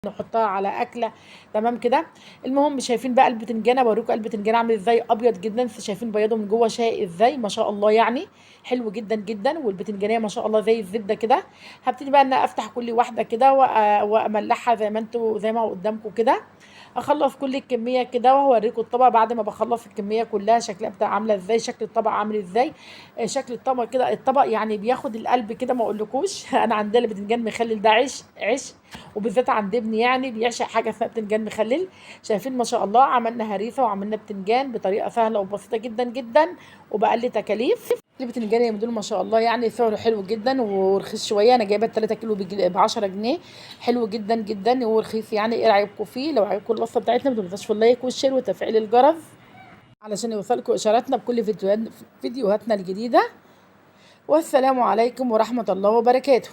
نحطها على اكله. تمام كده. المهم شايفين بقى البتنجانه، بوريكم البتنجان عامل ازاي، ابيض جدا، شايفين بياضه من جوه شاهق ازاي ما شاء الله، يعني حلو جدا جدا. والبتنجانيه ما شاء الله زي الزبدة كده. هبتدي بقى ان افتح كل واحدة كده واملحها زي ما انتوا زي ما هو قدامكم كده. اخلص كل الكمية كده وهوريكم الطبق بعد ما بخلص الكمية كلها شكلها بتاع عامله ازاي، شكل الطبق عامل ازاي. شكل الطبق كده، الطبق يعني بياخد القلب كده ما اقولكوش. انا عندنا البتنجان مخلل ده عيش عيش، وبالذات عند ابني يعني بيعشق حاجة اسمها بتنجان مخلل. شايفين ما شاء الله عملنا هريسه وعملنا بتنجان بطريقة سهلة وبسيطة جدا جدا وباقل تكاليف. البتنجان دول ما شاء الله يعني سعره حلو جدا ورخيص شوية، انا جايبه 3 كيلو ب 10 جنيه، حلو جدا جدا ورخيص. يعني ايه رايكم فيه؟ لو عجبكم الوصفة بتاعتنا ما تنسوش في ال like وال share وتفعيل الجرس علشان يوصلكم اشاراتنا بكل فيديوهاتنا الجديدة. والسلام عليكم ورحمة الله وبركاته.